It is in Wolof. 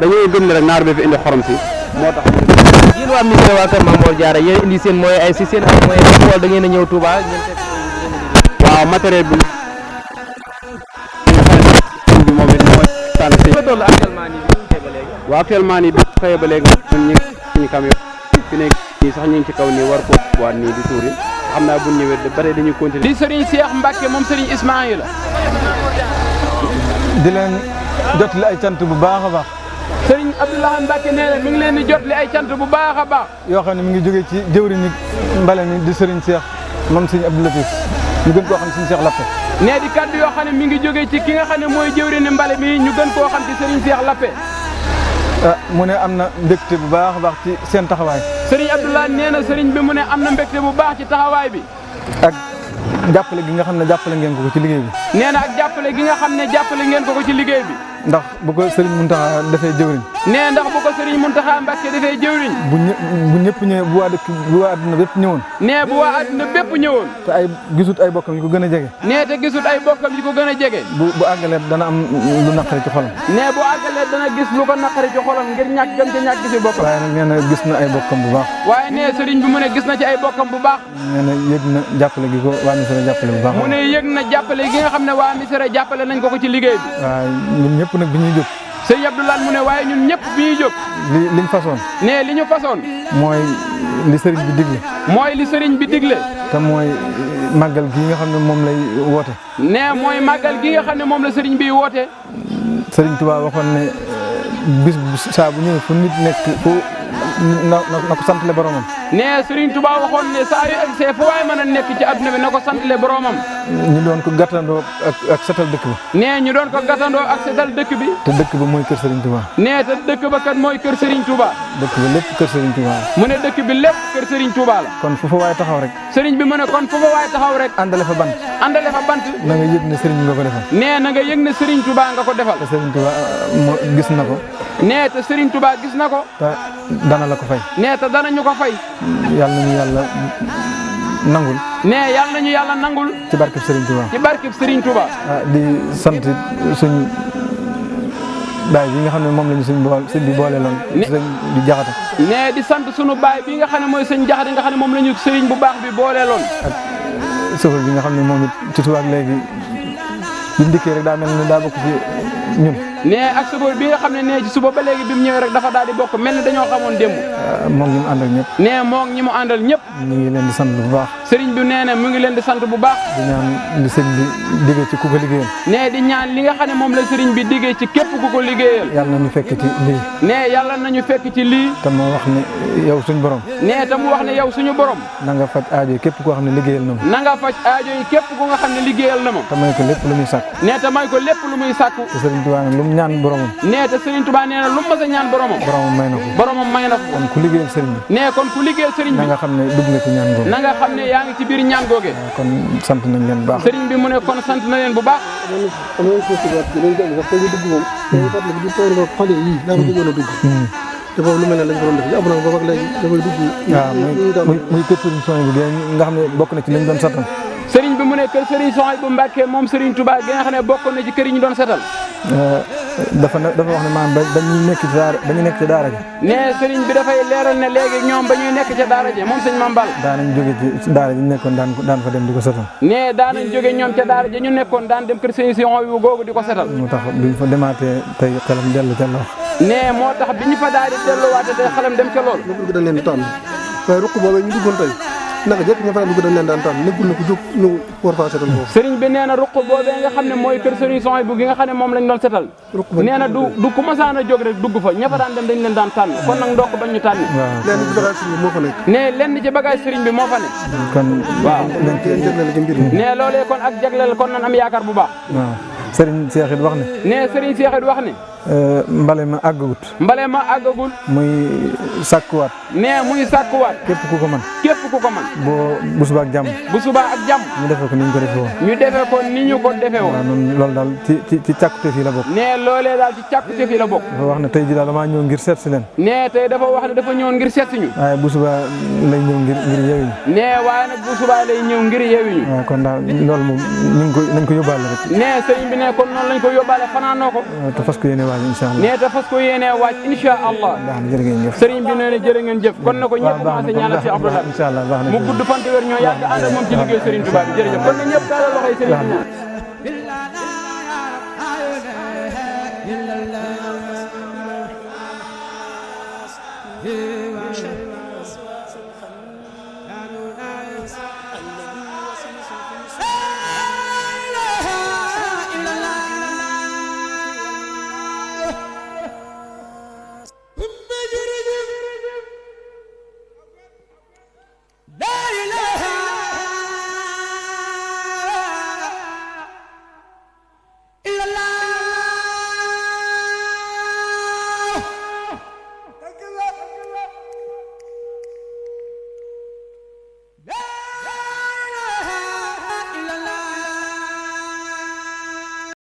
dañuy gëm ne rek naar bi fi indi xorom si moo tax. yéen waa Missirah waa kër Mame Mor Diarra yéen indi seen mooy ay si seen ay mooy wala da ngeen a ñëw Touba ngeen teg waaw matériel bi moom it mooy tànn si. toll actuellement nii bi ñu ba léegi. waaw actuellement nii bi xëyee ba léegi ñun ñu ngi suñu camion fi nekk nii sax ñu ngi ci kaw nii war ko waat nii di tuuri xam naa bu ñu ñëwee ba tey dañuy continuer. di Serigne Cheikh Mbacke moom Serigne Ismaïla. di leen jotali ay cant bu baax a baax. Serigne Abdoulaye Mbacke nee na mi ngi leen di jotali ay cant bu baax a baax. yoo xam ne mi ngi jógee ci jëwriñu mbale mi di Serigne Cheikh moom Serigne Abdou Latif ñu gën koo xam Serigne Cheikh Lappé. nee di kaddu yoo xam ne mi ngi jógee ci ki nga xam ne mooy jëwriñu mbale mi ñu gën koo xam ci Serigne Cheikh Lappé. mu ne am na mbégte bu baax a baax ci seen taxawaay. Serigne Abdoulaye nee na Serigne bi mu ne am na mbégte bu baax ci taxawaay bi. ak jàppale gi nga xam ne jàppale ngeen ko ci liggéey bi. nee na ak jàppale gi nga xam ne jàppale ngeen ko ci liggéey bi. ndax bu ko Serigne Mountakha defee jëwriñ. nee ndax bu ko Serigne Mountakha Mbacke defee jëwriñ. bu ñëpp ñëwee bu waa adduna bépp ñëwoon. nee bu waa adduna bépp ñëwoon. te ay gisut ay bokkam yi ko gën a jege. nee te gisut ay bokkam yi ko gën a jege. bu àggalee dana am lu naqari ci xolam. nee bu àggalee dana gis lu ko naqari ci xolam ngir ñàkk gëm ci ñàkk ci bokkam. waaye nag nee na gis na ay bokkam bu baax. waaye nee Serigne bi mu ne gis na ci ay bokkam bu baax. nee na yëg na jàppale gi ko waa Missirah jàppale bu baax. mu ne yëg na jàppale gi nga xam ne waa Missirah jàppale nañ ko ci liggéey bi. waaye ñun ñëpp nag bi ñuy jóg. sëñ Abdoulaye mu ne waaye ñun ñëpp bi ñuy jóg. liñ façon. nee li ñu façon. mooy li sëriñ bi digle. mooy li sëriñ bi digle. te mooy màggal gi nga xam ne moom lay woote. nee mooy màggal gi nga xam ne moom la sëriñ bi woote. sëriñ Tuubaa waxoon ne bis saa bu ñëwee fu nit nekk fu na ko santale boromam. nee Serigne Touba waxoon ne saa yu agsee fu waay mën a nekk ci adduna bi na ko santale boromam. ñu doon ko gàttandoo ak setal dëkk ba. nee ñu doon ko gàttandoo ak setal dëkk bi. te dëkk ba mooy kër Serigne Touba. nee te dëkk ba kat mooy kër Serigne Touba. dëkk ba lépp kër Serigne Touba la. mu ne dëkk bi lépp kër Serigne Touba la. kon fu fa waay taxaw rek. Serigne bi mu ne kon fu fa waay taxaw rek. àndale fa bant. àndale fa bant. na nga yëg ne Serigne nga ko defal. nee na nga yëg ne Serigne Touba nga ko defal. te Serigne Touba gis na ko. nee te Serigne Touba gis na ko. te dana la ko fay. nee te dana ñu ko fay. yàlla nañu yàlla nangul. nee yàlla nañu yàlla nangul. ci barkeb Serigne Touba. ci barkeb Serigne Touba. di sant suñ baay bi nga xam ne moom lañu sëñ bi boole loon. sëñ di jaxate. nee di sant sunu baay bi nga xam ne mooy sëñ jaxate nga xam ne moom lañu sëriñ bu baax bi boole loon. ak sëfër bi nga xam ne moom it ci tubaab léegi bi mu dikkee rek daa mel ni daa bokk ci ñun. nee ak sëfër bi nga xam ne nee ci suba ba léegi bi mu ñëwee rek dafa daal di bokk mel ni dañoo xamoon démb. moom ñi mu àndal ñëpp. nee moom ñi mu àndal ñëpp. ñu ngi leen di sant bu baax. sëriñ bi nee na mu ngi leen di sant bu baax. di ñaan li sëñ bi diggee ci ku ko liggéeyal. nee di ñaan li nga xam ne moom la sëriñ bi diggee ci képp ku ko liggéeyal. yàlla nañu fekk ci lii. nee yàlla nañu fekk ci lii. te moo wax ne yow suñu borom. nee te mu wax ne yow suñu borom. na nga faj aajo yi képp koo xam ne liggéeyal na ma. na nga faj aajo yi képp ku nga xam ne liggéeyal na ma. te may ko lépp lu muy sàkku. nee te may ko lépp lu muy sàkku. te sëriñ Tuubaa nag lu mu ñaan boromam. nee te Serigne Touba nee na lu mu mës a ñaan boromam. boromam may na ko. boromam may na ko. kon ku liggéeyal sëriñ bi. nee kon ku liggéeyal Serigne bi. na nga xam ne dugg nga ci ñaan googu. na nga xam ne yaa ngi ci biir ñaan googe. kon sant nañ leen bu baax. Serigne bi mu ne kon sant na leen bu baax. te boobu lu mel ne lañ ko doon def yi am na boobu ak léegi dafay dugg. waaw muy kër Serigne Souhaïbou bi nga xam ne bokk na ci lañ doon satal. Serigne bi mu ne kër Serigne Souhaïbou Mbacke moom Serigne Touba gi nga xam ne bokkoon na ci kër yi ñu doon setal. dafa wax ne maanaam dañuy nekk ci daara ji. nee Serigne bi dafay leeral ne léegi ñoom ba ñuy nekk ca daara ji moom sëñ Mambal. daanañ jóge ci daara ji ñu nekkoon daan fa dem di ko setal. nee daanañ jóge ñoom ca daara ji ñu nekkoon daan dem kër Serigne Souhaïbou googu di ko setal. moo tax bi ñu fa demaatee tey xelam dellu ca lool. nee moo tax bi ñu fa daal di delluwaate tey xelam dem ca lool. nekkul dañ leen di tànn waaye ruq boobee ñu duggoon tey naka jëkk ña fa dugg dañ leen daan tànn nekkul na ko jóg ñëw war faa setal foofu. Serigne bi nee na ruq boobee nga xam ne mooy kër Serigne Souhaïbou gi nga xam ne moom lañ doon setal. nee na du ku masaan a jóg rek dugg fa ña fa daan dem dañ leen daan tànn kon nag ndokk bañ ñu tànn. waaw lenn ci bagage Serigne bi moo fa nekk. nee lenn ci bagage Serigne bi moo fa nekk. kon waaw leen jëgleel ci mbir mi. nee loolee kon ak jagleel kon nan am yaakaar bu baax. waaw Serigne Cheikh it wax ne. nee Serigne Cheikh it wax ne. mbale ma àggagut. mbale ma àggagul. muy sàkkuwaat. nee muy sàkkuwaat. képp ku ko mën. képp ku ko mën. bu subaa ak jàmm. bu subaa ak jàmm. ñu defee ko ni ñu ko defee woon. ñu defee ko ni ñu ko defee woon. waaw noonu loolu daal ci càkkute fii la bokk. nee loolee daal ci càkkute fii la bokk. dafa wax ne tey jii daal damaa ñëw ngir seet si leen. nee tey dafa wax ne dafa ñëwoon ngir seet si ñu. waaye bu subaa lay ñëw ngir yeewi ñu. nee waaye nag bu subaa lay ñëw ngir yeewi ñu. waaw kon daal loolu moom nañ ko yóbbaale rek. nee sëriñ bi ne kon noonu lañ ko yóbbaale fanaanoo ko te fas ko yéene waaj incha allah nee te fas ko yéenee waaj incha allah baax na jërë ngeen jëf sëriñ bi nee na jërë ngeen jëf kon na ko ñëpp commencé ñaanal si Abdoulaye incha allah baax na mu gudd fan te wér ñoo yàgg ànd ak moom ci liggéey Serigne Touba bi jërëjëf kon na ñëpp taalal loxoy Serigne bi ñaan